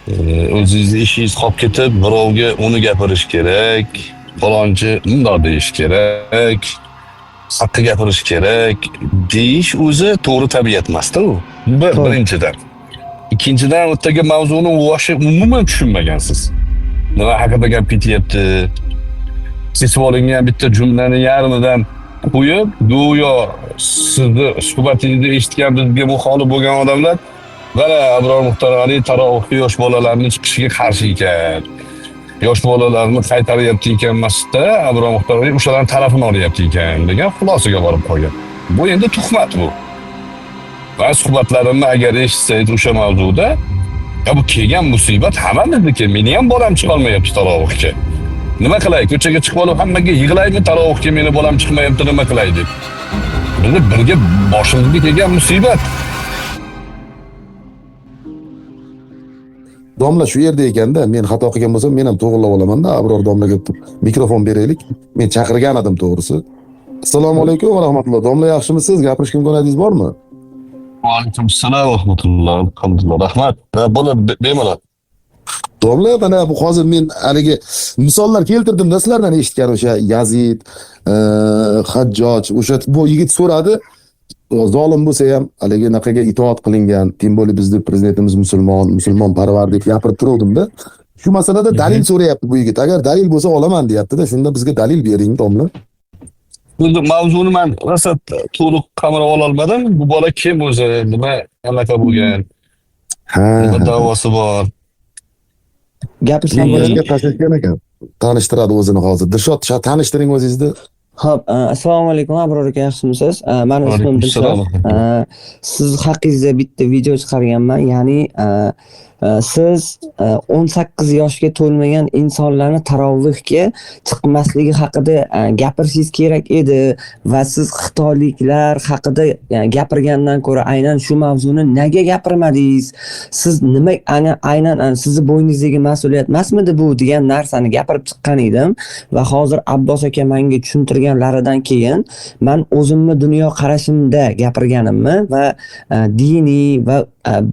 O'zingizni ishingiz qolib ketib, birovga uni gapirish kerak, falonchi bundoq deyish kerak, haqqa gapirish kerak deyish o'zi to'g'ri tabiat emasda u. Bir, birinchidan. Ikkinchidan, u yerdagi mavzuni вообще umuman tushunmagansiz. Nima haqida gap ketyapti? Kesib olingan bitta jumlani yarmidan qo'yib, go'yo sizni suhbatingizni eshitgan bizga muxolif bo'lgan odamlar mana Abror Muxtorali tarovihga yosh bolalarni chiqishiga qarshi ekan. Yosh bolalarni qaytaryapti ekan masjidda, Abror Muxtorali o'shalarning tarafini olyapti ekan degan xulosaga borib qolgan. Bu endi tuhmat bu. Va suhbatlarimni agar eshitsangiz o'sha mavzuda, ya bu kelgan musibat hammamizniki, meni ham bolam chiqolmayapti tarovihga. Nima qilay? Ko'chaga chiqib olib hammaga yig'laymi tarovihga meni bolam chiqmayapti, nima qilay deb. Bizni birga boshimizga kelgan musibat. Domla shu yerda ekanda, men xato qilgan bo'lsam, men ham to'g'rilab olamanda. Abror domlaga mikrofon beraylik. Men chaqirgan edim to'g'risi. Assalomu alaykum va rahmatulloh. Domla, yaxshimisiz? Gapirishga imkoniyatingiz bormi? Va alaykum assalom va rahmatulloh. Alhamdulillah. Rahmat. Bo'ladi, bemalol. Domla, mana bu hozir men haligi misollar keltirdim-da, sizlardan eshitgan o'sha Yazid, Hajjoj, o'sha bu yigit so'radi. Zolim bo'lsa ham haligi anaqaga itoat qilingan, тем более bizni prezidentimiz musulmon, musulmonparvar deb gapirib turuvdim-da. Shu masalada dalil so'rayapti bu yigit. Agar dalil bo'lsa olaman deyapti-da. Shunda bizga dalil bering, domla. Endi mavzuni man rosa to'liq qamrab ololmadim. Bu bola kim o'zi? Nima anaqa bo'lgan? Nima da'vosi bor? Gapirsam bo'ladimi? Gap tashlashgan ekan. Tanishtiradi o'zini hozir. Dilshod, tanishtiring o'zingizni. Xo'p, assalomu alaykum Abror aka, yaxshimisiz? Mani ismim Dilshod. Siz haqingizda bitta video chiqarganman, ya'ni siz 18 yoshga to'lmagan insonlarni tarovihga chiqmasligi haqida gapirishingiz kerak edi va siz xitoyliklar haqida gapirgandan ko'ra aynan shu mavzuni nega gapirmadingiz? Siz nima aynan sizni bo'yningizdagi mas'uliyat emasmidi bu degan narsani gapirib chiqqan edim va hozir Abbos aka menga tushuntirganlaridan keyin man o'zimni dunyo qarashimda gapirganimni va diniy va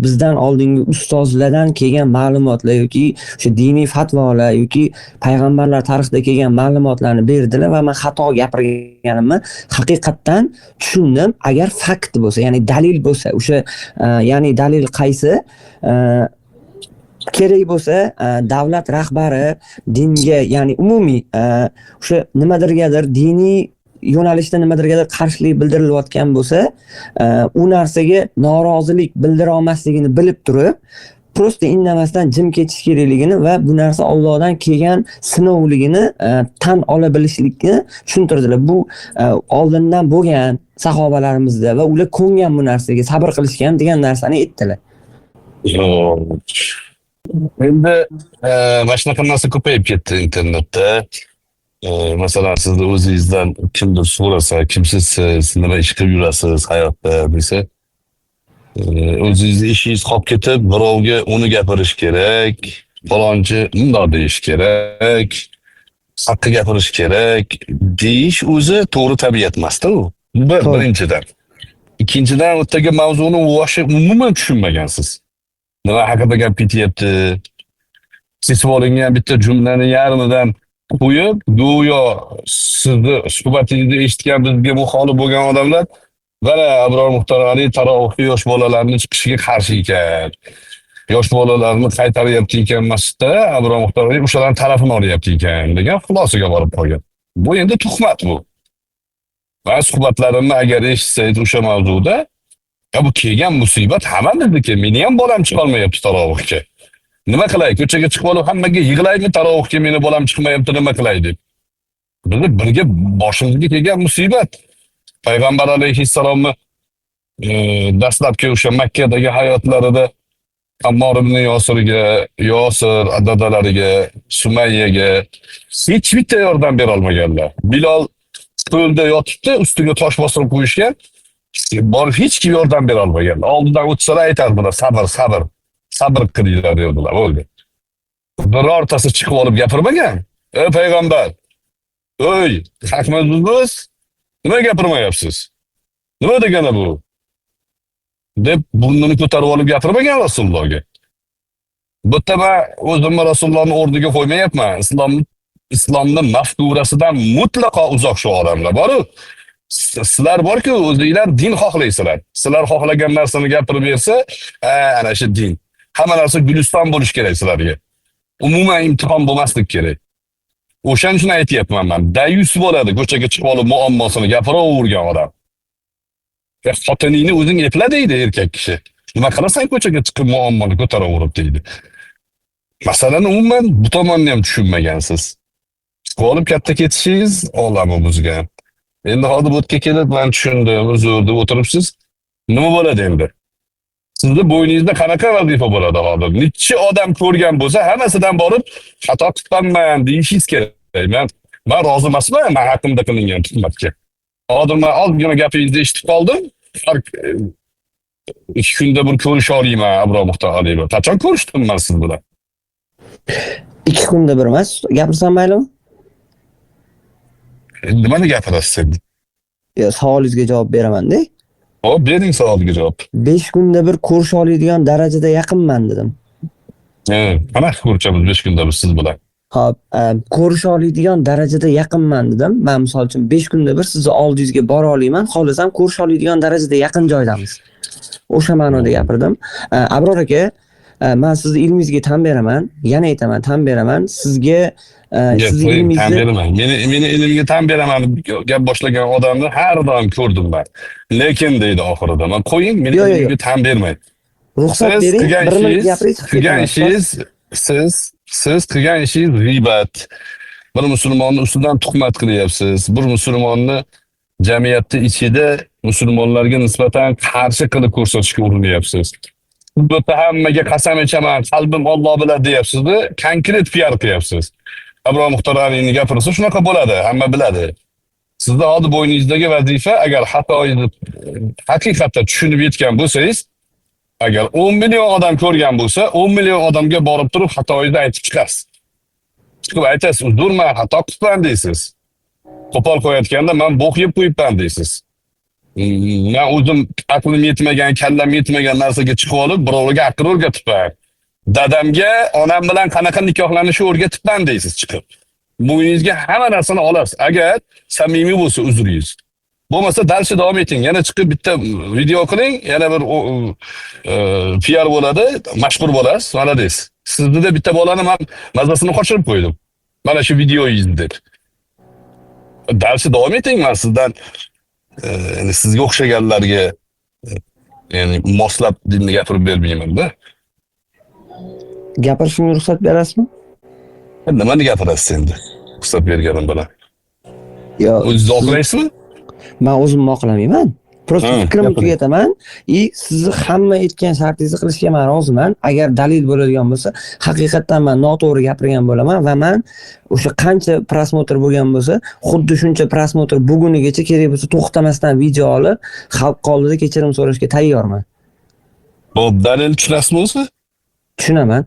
bizdan oldingi ustozlardan kelgan ma'lumotlar yoki o'sha diniy fatvolar yoki payg'ambarlar tarixida kelgan ma'lumotlarni berdilar va men xato gapirganimni haqiqatdan tushundim. Agar fakt bo'lsa, ya'ni dalil bo'lsa, o'sha ya'ni dalil qaysi, kerak bo'lsa, davlat rahbari dinga, ya'ni umumiy o'sha nimadirgadir diniy yo'nalishda nimadirgadir qarshilik bildirilayotgan bo'lsa, u narsaga norozilik bildira olmasligini bilib turib, prosta indamasdan jim ketish kerakligini va bu narsa Allohdan kelgan sinovligini tan ola bilishlikni tushuntirdilar. Bu oldindan bo'lgan sahobalarimizda va ular ko'ngan bu narsaga, sabr qilishgan degan narsani aytdilar. Endi mana shunaqa narsa ko'payib ketdi internetda. Masalan, sizni o'zingizdan kimdir so'rasa, kimsiz siz, nima ish qilib yurasiz hayotda desa, o'zingizni ishingiz qolib ketib, birovga uni gapirish kerak, falonchi bundoq deyish kerak, haqqa gapirish kerak deyish o'zi to'g'ri tabiat emasda u. Bir, birinchidan. Ikkinchidan, u yerdagi mavzuni вообще umuman tushunmagansiz. Nima haqida gap ketyapti? Kesib olingan bitta jumlani yarmidan qo'yib, go'yo sizni suhbatingizni eshitgan bizga muxolif bo'lgan odamlar mana Abror Muxtorali tarovihga yosh bolalarni chiqishiga qarshi ekan. Yosh bolalarni qaytaryapti ekan masjidda, Abror Muxtorali o'shalarning tarafini olyapti ekan degan xulosaga borib qolgan. Bu endi tuhmat bu. Va suhbatlarimni agar eshitsangiz o'sha mavzuda, ya bu kelgan musibat hammamizniki, meni ham bolam chiqolmayapti tarovihga. Nima qilay? Ko'chaga chiqib olib hammaga yig'laymi tarovihga meni bolam chiqmayapti, nima qilay deb. Bizni birga boshimizga kelgan musibat. Payg'ambar alayhissalomni dastlabki o'sha Makkadagi hayotlarida Ammor ibn Yosirga, Yosir dadalariga, Sumayyaga hech bitta yordam bera olmaganlar. Bilol cho'lda yotibdi, ustiga tosh bostirib qo'yishgan. Borib hech kim yordam bera olmagan. Oldidan o'tsalar aytardilar, sabr, sabr. Sabr qilinglar derdilar, bo'ldi. Birortasi chiqib olib gapirmagan. Ey payg'ambar, ey, haqmiz biz? Nima gapirmayapsiz? Nima degani bu? Deb burnini ko'tarib olib gapirmagan Rasulullohga. Bu yerda man o'zimni Rasulullohning o'rniga qo'ymayapman. Islomni mafkurasidan mutlaqo uzoq shu odamlar bor-u. Sizlar borku, o'zinglar din xohlaysizlar. Sizlar xohlagan narsani gapirib bersa, ana shu din. Hamma narsa guliston bo'lishi kerak sizlarga. Umuman imtihon bo'lmaslik kerak. O'shaning uchun aytyapman man. Dayus bo'ladi ko'chaga chiqib olib muammosini gapiravergan odam. Xotiningni o'zing epla deydi erkak kishi. Nima qilasan ko'chaga chiqib muammoni ko'taraverib deydi. Masalani umuman bu tomonni ham tushunmagansiz. Chiqib olib katta ketishingiz olamni buzgan. Endi hozir bu yerga kelib men tushundim, uzr deb o'tiribsiz. Nima bo'ladi endi? Sizni bo'yningizda qanaqa vazifa bo'ladi hozir? Necha odam ko'rgan bo'lsa, hammasidan borib xato qilibman deyishingiz kerak. Men rozi emasman, men haqimda qilingan tuhmatga. Hozir men ozgina gapingizni eshitib qoldim. Har 2 kunda bir ko'risha olmayman Abror Muxtor Aliyev. Qachon ko'rishdim men siz bilan? 2 kunda bir emas. Gapirsam maylimi? Nimani gapirasiz endi? Yo, savolingizga javob beraman-da. Hop, bering savolga javob. 5 kunda bir ko'risha oladigan darajada yaqinman dedim. Qanaqa ko'rishamiz 5 kunda bir siz bilan? Hop, ko'risha oladigan darajada yaqinman dedim. Men misol uchun 5 kunda bir sizni oldingizga bora olaman, xohlasam ko'risha oladigan darajada yaqin joydamiz. O'sha ma'noda gapirdim. Abror aka, men sizni ilmingizga tan beraman, yana aytaman, tan beraman. Sizga sizni ilmingizni tan beraman. Meni ilmimga tan beraman gap boshlagan odamni har doim ko'rdim men. Lekin deydi oxirida, men qo'ying, meni ilmimga tan bermang. Ruxsat bering, bir minut gapiring, chiqib qilgan ishingiz, siz qilgan ishingiz g'iybat. Bir musulmonni ustidan tuhmat qilyapsiz. Bir musulmonni jamiyatda ichida musulmonlarga nisbatan qarshi qilib ko'rsatishga urinyapsiz. Bu yerda hammaga qasam ichaman, qalbim Alloh biladi deyapsiz-da, konkret PR qilyapsiz. Abror Muxtor Aliyni gapirsa shunaqa bo'ladi, hamma biladi. Sizni hozir bo'yningizdagi vazifa, agar xatoyingizni haqiqatda tushunib yetgan bo'lsangiz, agar 10 million odam ko'rgan bo'lsa, 10 million odamga borib turib xatoyingizni aytib chiqasiz. Chiqib aytasiz, uzr, men xato qilibman deysiz. Qo'pol qo'yayotganda men bo'q yeb qo'yibman deysiz. Men o'zim aqlim yetmagan, kallam yetmagan narsaga chiqib olib, birovga aql o'rgatibman. Dadamga onam bilan qanaqa nikohlanishni o'rgatibman deysiz chiqib. Bo'yningizga hamma narsani olasiz. Agar samimiy bo'lsa uzringiz. Bo'lmasa dalshi davom eting. Yana chiqib bitta video qiling, yana bir PR bo'ladi, mashhur bo'lasiz, mana deysiz. Sizni de bitta bolani men mazasini qochirib qo'ydim. Mana shu videoyingizni deb. Dalshi davom eting, men sizdan yani sizga o'xshaganlarga ya'ni moslab dinni gapirib bermayman-da. Gapirishimga ruxsat berasizmi? Nimani gapirasiz endi? Ruxsat berganim bilan. Yo, o'zingiz oqlaysizmi? Men o'zimni oqlamayman. Prosta fikrimni tugataman. Sizni hamma aytgan shartingizni qilishga men roziman. Agar dalil bo'ladigan bo'lsa, haqiqatdan men noto'g'ri gapirgan bo'laman va men o'sha qancha prosmotr bo'lgan bo'lsa, xuddi shuncha prosmotr bugunigacha kerak bo'lsa to'xtamasdan video olib, xalq oldida kechirim so'rashga tayyorman. Xo'p, dalil tushunasizmi o'zi? Tushunaman.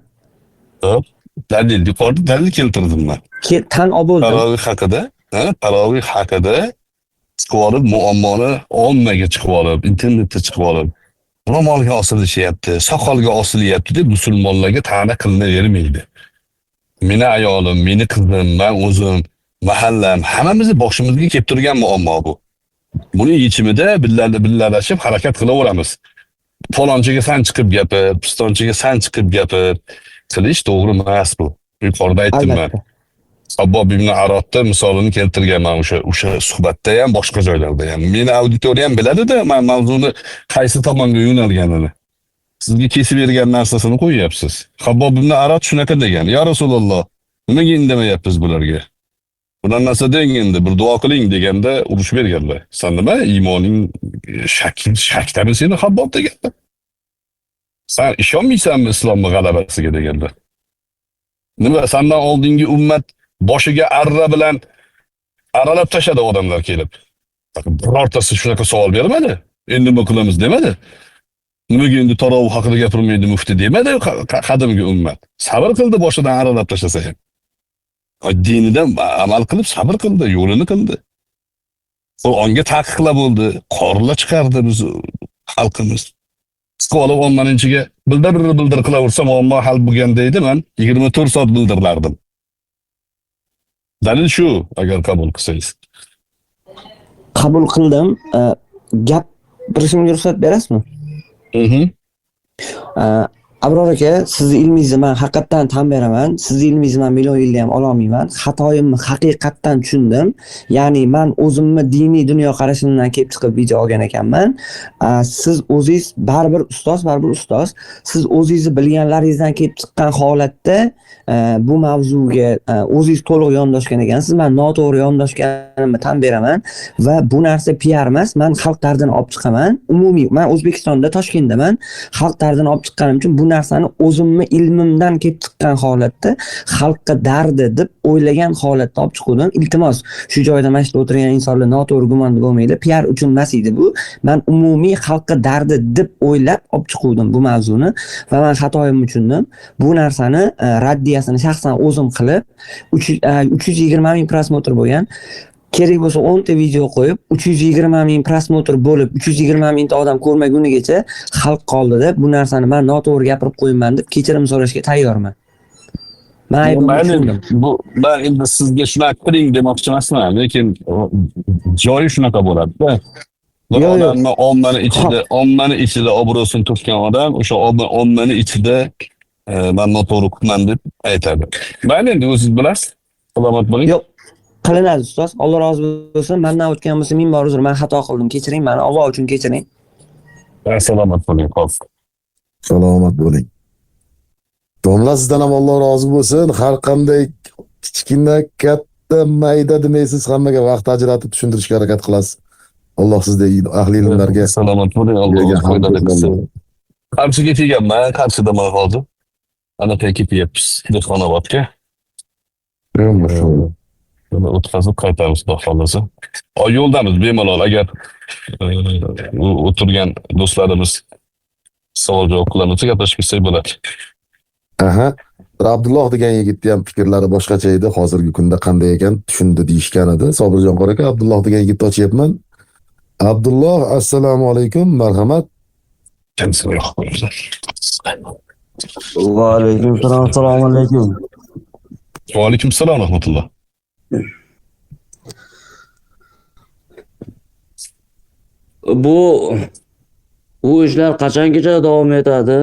Xo'p, dalil yuqorida dalil keltirdim men. Tan olib. Tarovih haqida, tarovih haqida chiqib olib muammoni ommaga chiqib olib, internetda chiqib olib, ro'molga osilishyapti, soqolga osilyapti deb musulmonlarga ta'na qilinavermaydi. Meni ayolim, meni qizim, men o'zim, mahallam, hammamizni boshimizga kelib turgan muammo bu. Buni yechimida billalashib harakat qilaveramiz. Falonchiga san chiqib gapir, pistonchiga san chiqib gapir qilish to'g'ri emas bu. Yuqorida aytdim men. Abbob ibn Arotda misolini keltirganman o'sha suhbatda ham, boshqa joylarda ham. Meni auditoriyam biladi-da, men mavzuni qaysi tomonga yo'nalganini. Sizga kesib bergan narsasini qo'yyapsiz. Habbob ibn Arot shunaqa degan: "Ya Rasululloh, nimaga indamayapmiz bularga? Bular narsa deng endi, bir duo qiling" deganda urush berganlar. Sen nima iymoning shakdami seni Habbob deganlar. Sen ishonmaysanmi islomning g'alabasiga deganlar. Nima sendan oldingi ummat boshiga arra bilan aralab tashladi odamlar kelib. Birortasi shunaqa savol bermadi. Endi nima qilamiz demadi. Nimaga endi tarovih haqida gapirmaydi mufti demadi qadimgi ummat. Sabr qildi boshidan aralab tashlasa ham. Dinidan amal qilib sabr qildi, yo'lini qildi. Qur'onga taqiqlar bo'ldi, qorlar chiqardi biz xalqimiz. Chiqib olib ommaning ichiga bildir bildir qilaversa muammo hal bo'lganda edi, man 24 soat bildirlardim. Dalil shu, agar qabul qilsangiz. Qabul qildim. Gapirishimga ruxsat berasizmi? Mhm. Abror aka, sizni ilmingizni man haqiqatdan tan beraman. Sizni ilmingizni man million yilda ham ololmayman. Xatoyimni haqiqatdan tushundim. Ya'ni man o'zimni diniy dunyoqarashimdan kelib chiqib video olgan ekanman. Siz o'zingiz baribir ustoz, baribir ustoz. Siz o'zingizni bilganlaringizdan kelib chiqqan holatda bu mavzuga o'zingiz to'liq yondoshgan ekansiz. Man noto'g'ri yondoshganimni tan beraman va bu narsa PR emas. Man xalq dardini olib chiqaman. Umumiy, man O'zbekistonda, Toshkentdaman. Xalq dardini olib chiqqanim uchun bu narsani o'zimni ilmimdan kelib chiqqan holatda xalqqa dardi deb o'ylagan holatda olib chiquvdim. Iltimos, shu joyda mana shu o'tirgan insonlar noto'g'ri gumonda bo'lmanglar. PR uchun emas edi bu. Man umumiy xalqqa dardi deb o'ylab olib chiquvdim bu mavzuni va man xatoyimni tushundim. Bu narsani raddiyasini shaxsan o'zim qilib 320 ming просмотр bo'lgan. Kerak bo'lsa 10 ta video qo'yib 320 ming просмотр bo'lib 320 mingta odam ko'rmagunigacha xalq oldida bu narsani man noto'g'ri gapirib qo'yibman deb kechirim so'rashga tayyorman. Man aybimni tushundim. Bu ben endi sizga shunaqa qiling demoqchi emasman, lekin joyi shunaqa bo'ladi-da. Bir Yo'q, yo'q. odamni ommani ichida obro'sini to'kkan odam o'sha ommani ichida man noto'g'ri qilibman deb aytadi. Mayli, endi o'zingiz bilasiz. Salomat bo'ling. Yo'q, qilinadi ustoz. Alloh rozi bo'lsin. Mendan o'tgan bo'lsa ming bor uzr. Men xato qildim. Kechiring meni. Alloh uchun kechiring. Salomat bo'ling, xo'p. Salomat bo'ling. Domla, sizdan ham Alloh rozi bo'lsin. Har qanday kichkina, katta, mayda demaysiz, hammaga vaqt ajratib tushuntirishga harakat qilasiz. Alloh sizdek ahli ilmlarga Salomat bo'ling, Alloh bergan foydali qilsin. hamd. Qarshiga kelganman, Qarshidaman hozir. Anaqa ketyapmiz Dehqonobodga. Buni o'tkazib qaytamiz, xudo xohlasa. Yo'ldamiz bemalol, agar o'tirgan do'stlarimiz savol javob qilamizsa gaplashib ketsak bo'ladi. Aha. Bir Abdulloh degan yigitni ham fikrlari boshqacha edi. Hozirgi kunda qanday ekan tushundi deyishgan edi. Sobirjon qori aka, Abdulloh degan yigitni ochyapman. Abdulloh, assalomu alaykum, marhamat. Va alaykum assalom, assalomu alaykum. Va alaykum assalom rahmatulloh. Bu ishlar qachongacha davom etadi?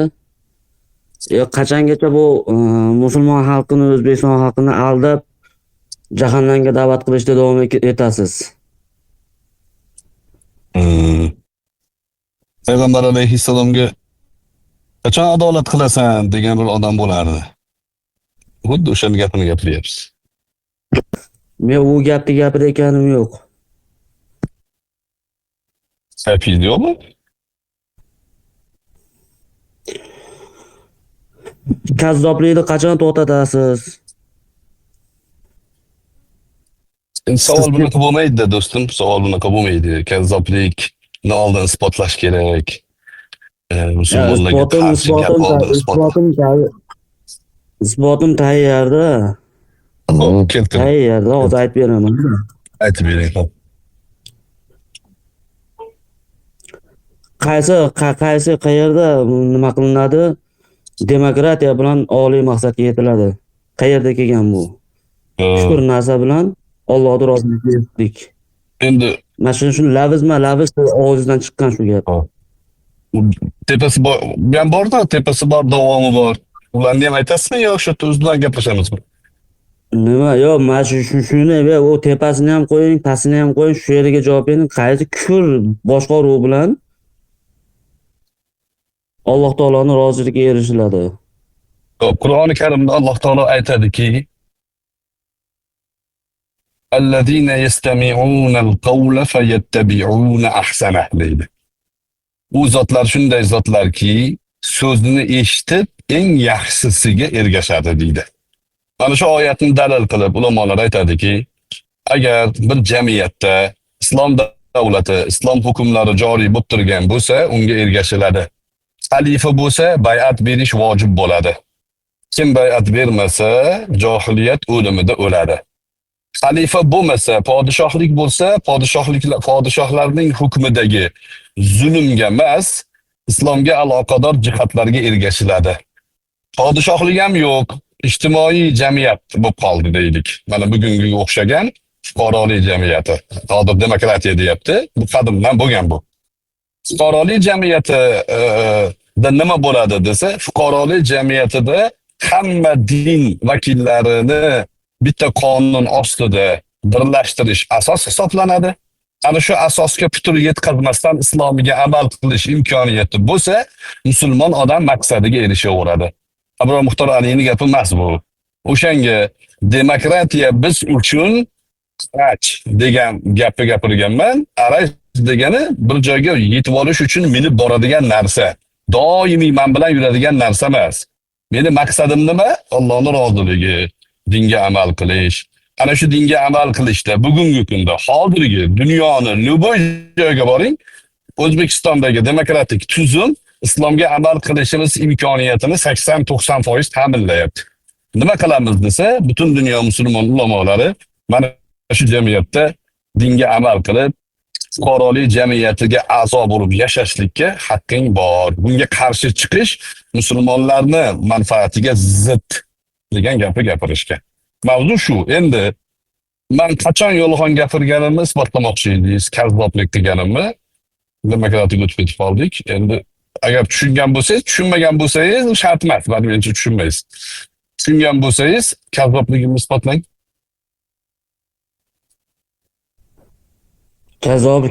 Qachongacha bu musulmon xalqini, O'zbekiston xalqini aldab jahannamga da'vat qilishda davom etasiz? Payg'ambar alayhissalomga qachon adolat qilasan degan bir odam bo'lardi. Xuddi o'shani gapini gapiryapsiz. Men u gapni gapirayotganim yo'q. Gapingiz yo'qmi? Kazzoblikni qachon to'xtatasiz? Endi savol bunaqa bo'lmaydi-da, do'stim, savol bunaqa bo'lmaydi. Kazzoblikni oldin isbotlash kerak. Musulmonlarga qarshi gap oldin isbotlash. Isbotim tayyorda. Xo'p, keltiring. Tayyorda, hozir aytib beraman. Aytib bering, xo'p. Qaysi qayerda nima qilinadi? Demokratiya bilan oliy maqsadga yetiladi. Qayerda kelgan bu? Shukur narsa bilan Allohning roziligiga yetdik. Endi mana shuni lavizma-laviz og'zingizdan chiqqan shu gap. Tepasi bor, bu ham bor-da, tepasi bor, davomi bor. Ularni ham aytasizmi yo shu yerda o'zi bilan gaplashамizmi? Nima? Yo'q, mana shuni, u tepasini ham qo'ying, pastini ham qo'ying, shu yeriga javob bering. Qaysi kufr boshqaruv bilan Alloh taoloning roziligiga erishiladi? Xo'p, Qur'oni Karimda Alloh taolo aytadiki: Allazina yastami'una al-qawla fayattabi'una ahsana deydi. U zotlar shunday zotlarki, so'zni eshitib eng yaxshisiga ergashadi deydi. Mana shu oyatni dalil qilib ulamolar aytadiki, agar bir jamiyatda islom davlati, islom hukmlari joriy bo'lib turgan bo'lsa, unga ergashiladi. Xalifa bo'lsa, bay'at berish vojib bo'ladi. Kim bay'at bermasa, johiliyat o'limida o'ladi. Xalifa bo'lmasa, podshohlik bo'lsa, podshohlarning hukmidagi zulmga emas, Islomga aloqador jihatlarga ergashiladi. Podshohlik ham yo'q, ijtimoiy jamiyat bo'lib qoldi deylik. Mana bugungiga o'xshagan fuqarolik jamiyati. Hozir demokratiya deyapti. Bu qadimdan bo'lgan bu. Fuqarolik jamiyatida nima bo'ladi desa, fuqarolik jamiyatida hamma din vakillarini bitta qonun ostida birlashtirish asos hisoblanadi. Ana shu asosga putur yetkazmasdan islomiga amal qilish imkoniyati bo'lsa, musulmon odam maqsadiga erishaveradi. Abror Muxtor Aliyning gapi emas bu. O'shanga demokratiya biz uchun arach degan gapni gapirganman. Arach degani bir joyga yetib olish uchun minib boradigan narsa. Doimiy men bilan yuradigan narsa emas. Meni maqsadim nima? Allohning roziligi, dinga amal qilish. Ana shu dinga amal qilishda bugungi kunda hozirgi dunyoni любой joyga boring, O'zbekistondagi demokratik tuzum islomga amal qilishimiz imkoniyatini 80-90% ta'minlayapti. Nima qilamiz desa, butun dunyo musulmon ulamolari mana shu jamiyatda dinga amal qilib, fuqarolik jamiyatiga a'zo bo'lib yashashlikka haqqing bor. Bunga qarshi chiqish musulmonlarni manfaatiga zid degan gapni gapirishgan. Mavzu shu. Endi men qachon yolg'on gapirganimni isbotlamoqchi edingiz, kazzoblik qilganimni. Demokratik o'tib ketib qoldik. Endi agar tushungan bo'lsangiz, tushunmagan bo'lsangiz shart emas, menimcha tushunmaysiz. Tushungan bo'lsangiz, kazzobligimni isbotlang.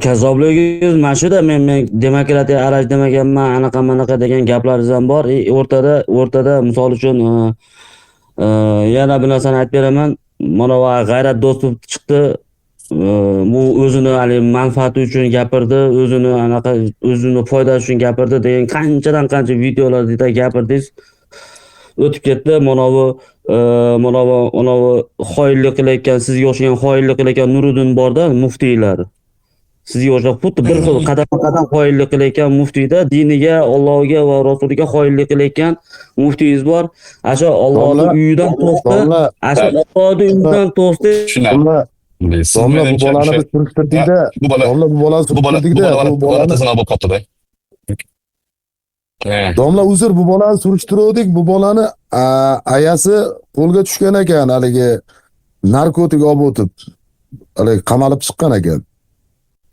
Kazzobligingiz mana shuda. Men demokratiya arach demaganman, anaqa manaqa degan gaplaringiz ham bor. O'rtada misol uchun yana bir narsani aytib beraman. Mana bu G'ayrat Do'stov chiqdi. Bu o'zini hali manfaati uchun gapirdi, o'zini anaqa o'zini foydasi uchun gapirdi degan qanchadan qancha videolarda gapirdingiz. O'tib ketdi. Mana bu xoinlik qilayotgan, sizga o'xshagan xoinlik qilayotgan Nuriddin borda, muftiylar. Sizga o'xshab xuddi bir xil qadam-qadam xoinlik qilayotgan muftiyda, diniga, Allohga va rasuliga xoinlik qilayotgan muftingiz bor. Asha Allohning uyidan to'sdi. Asha Allohning uyidan to'sdi. Domla bu bolani biz surishtirdikda, domla bu bolani surishtirdikda, bu bolani zino bo'lib qoldi-da. Domla uzr, bu bolani surishtirdik, bu bolani ayasi qo'lga tushgan ekan, haligi narkotik olib o'tib, haligi qamalib chiqqan ekan.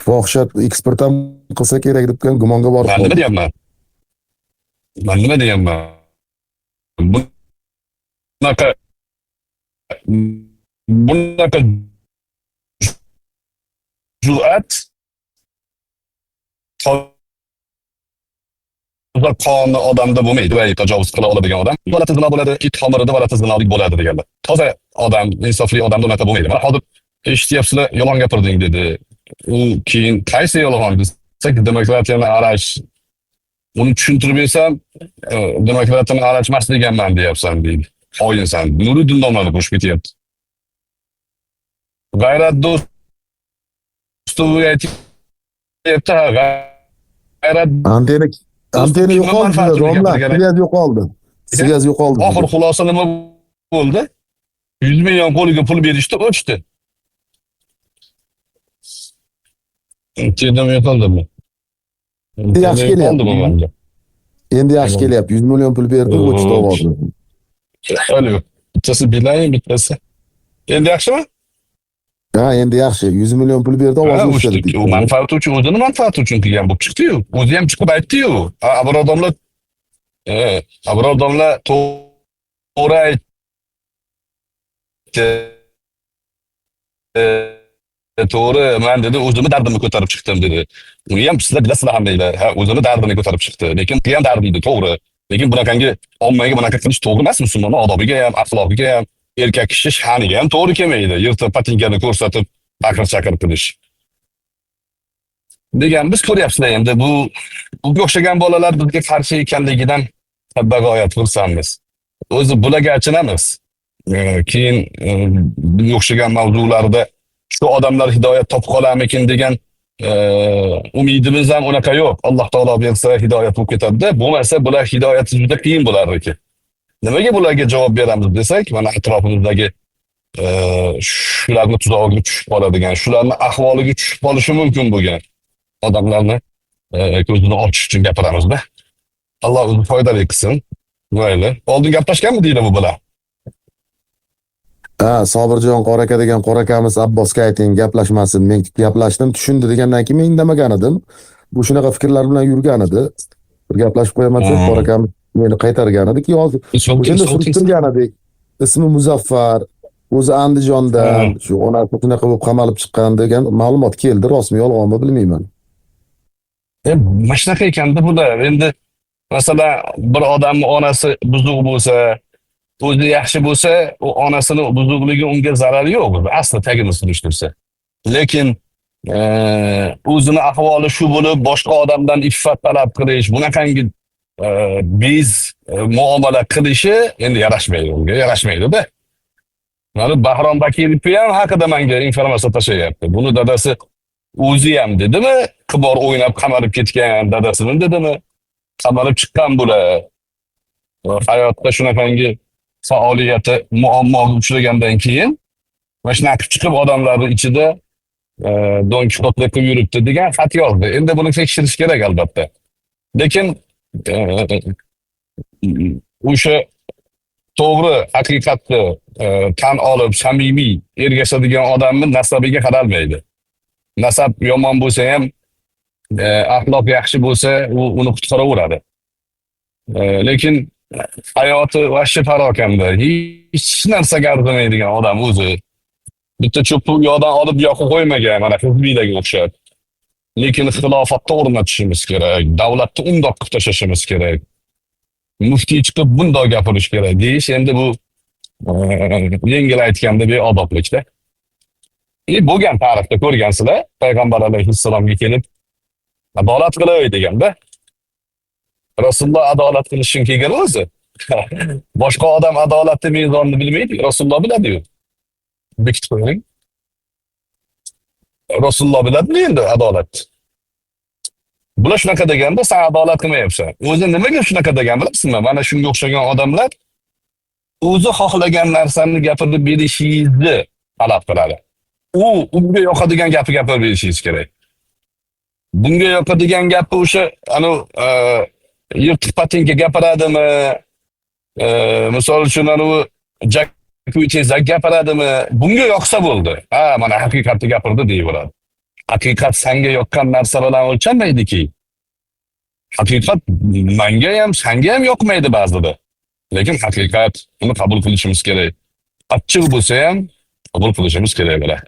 Fohisha eksport ham qilsa kerak deb gumonga borib qoldi. Nima deyapman? Men nima deyapman? Bunaqa jur'at toza qonni odamda bo'lmaydi va tajovuz qila oladigan odam valati zino bo'ladi, it xomirida valati zinolik bo'ladi deganlar. Toza odam, insofli odamda unaqa bo'lmaydi. Mana hozir eshityapsizlar, yolg'on gapirding dedi. U keyin qaysi yolg'on desak, demokratiyani arash, uni tushuntirib bersam, demokratiyani arash emas deganman deyapsan deydi. Xoinsan. Nuriddin domlani qo'shib ketyapti. G'ayrat Do'stovga aytyapti, G'ayrat antena yo'qoldi, domla, sviyaz yo'qoldi. Sviyaz yo'qoldi. Oxir xulosa nima bo'ldi? 100 million qo'liga pul berishdi, o'chdi. Antena yo'qoldimi? Yaxshi kelyapti. Endi yaxshi kelyapti. 100 million pul berdi, o'chdi ovozi. Alo, bittasi bilayin, bittasi. Endi yaxshimi? Ha, endi yaxshi. 100 million pul berdi, ovozi o'chdi. U manfaati uchun, o'zini manfaati uchun qilgan bo'lib chiqdi-yu. O'zi ham chiqib aytdi-yu. Abror domla to'g'ri aytdi. To'g'ri, men dedi, o'zimni dardimni ko'tarib chiqdim dedi. Uni ham sizlar bilasizlar hamdanglar. Ha, o'zini dardini ko'tarib chiqdi. Lekin bu ham dardi edi, to'g'ri. Lekin bunaqangi ommaga bunaqa qilish to'g'ri emas, musulmonning odobiga ham, axloqiga ham, erkak kishi sha'niga ham to'g'ri kelmaydi. Yirtiq patinkani ko'rsatib baqir-chaqir qilish. Degan biz ko'ryapsizlar endi bu bunga o'xshagan bolalar bizga qarshi ekanligidan bag'oyat xursandmiz. O'zi bularga achinamiz. Keyin bunga o'xshagan mavzularda shu odamlar hidoyat topib qolarmikin degan umidimiz ham unaqa yo'q. Alloh taolo bersa hidoyat bo'lib ketadi-da, bo'lmasa bular hidoyati juda qiyin bo'lar ekan. Nimaga bularga javob beramiz desak, mana atrofimizdagi shularni tuzog'iga tushib qoladigan, shularni ahvoliga tushib qolishi mumkin bo'lgan odamlarni ko'zini ochish uchun gapiramizda. Alloh o'zi foydali qilsin. Mayli. Oldin gaplashganmi deydi bu bilan? Ha, Sobirjon qora aka degan qora akamiz Abbosga ayting, gaplashmasin. Men gaplashdim, tushundi degandan keyin men indamagan edim. Bu shunaqa fikrlar bilan yurgan edi. Bir gaplashib qo'yaman deb qora akamiz meni qaytargan edi ki hozir o'shanda surishtirgan edik. Ismi Muzaffar, o'zi Andijondan, shu onasi shunaqa bo'lib qamalib chiqqan degan ma'lumot keldi. Rostmi, yolg'onmi bilmayman. Mana shunaqa ekanda bular. Endi masalan, bir odamning onasi buzuq bo'lsa, o'zi yaxshi bo'lsa, u onasini buzuqligi unga zarari yo'q, asli tagini surishtirsa. Lekin o'zini ahvoli shu bo'lib, boshqa odamdan iffat talab qilish, bunaqangi biz muomala qilishi endi yarashmaydi unga, yarashmaydi-da. Mana Bahrom Bakirovni ham haqida menga informatsiya tashlayapti. Buni dadasi o'zi ham dedimi, qimor o'ynab qamalib ketgan dadasini dedimi, qamalib chiqqan bular. Hayotda shunaqangi faoliyati muammoga uchragandan keyin mana shunaqa qilib chiqib odamlarning ichida Don Kixotlik qilib yuribdi degan xat yozdi. Endi buni tekshirish kerak albatta. Lekin o'sha to'g'ri haqiqatni tan olib samimiy ergashadigan odamni nasabiga qaralmaydi. Nasab yomon bo'lsa ham axloq yaxshi bo'lsa u uni qutqaraveradi. Lekin hayoti vahshiy parokanda, hech narsaga arzimaydigan odam o'zi. Bitta cho'pni u yoqdan olib bu yoqqa qo'ymagan, mana hizbiylarga o'xshab. Lekin xilofatni o'rnatishimiz kerak, davlatni undoq qilib tashlashimiz kerak. Muftiy chiqib bundoq gapirish kerak deyish endi bu yengil aytganda beodoblikda. Bo'lgan tarixda ko'rgansizlar, payg'ambar alayhissalomga kelib adolat qilay deganda Rasululloh adolat qilish uchun kelgan o'zi. Boshqa odam adolatni mezonini bilmaydi, Rasululloh biladi-yu. Bekitib qo'ying. Rasululloh biladimi endi adolat? Bular shunaqa deganda sen adolat qilmayapsan. O'zi nimaga shunaqa degan bilasizmi? Mana shunga o'xshagan odamlar o'zi xohlagan narsani gapirib berishingizni talab qiladi. U unga yoqadigan gapi gapirib berishingiz kerak. Bunga yoqadigan gapi o'sha anu yirtiq patinka gapiradimi? Misol uchun anu Jakuy tezak gapiradimi? Bunga yoqsa bo'ldi. Ha, mana haqiqatni gapirdi deyaveradi. Haqiqat senga yoqqan narsa bilan o'lchanmaydiki. Haqiqat menga ham, senga ham yoqmaydi ba'zida. Lekin haqiqat, uni qabul qilishimiz kerak. Achchiq bo'lsa ham qabul qilishimiz kerak bular.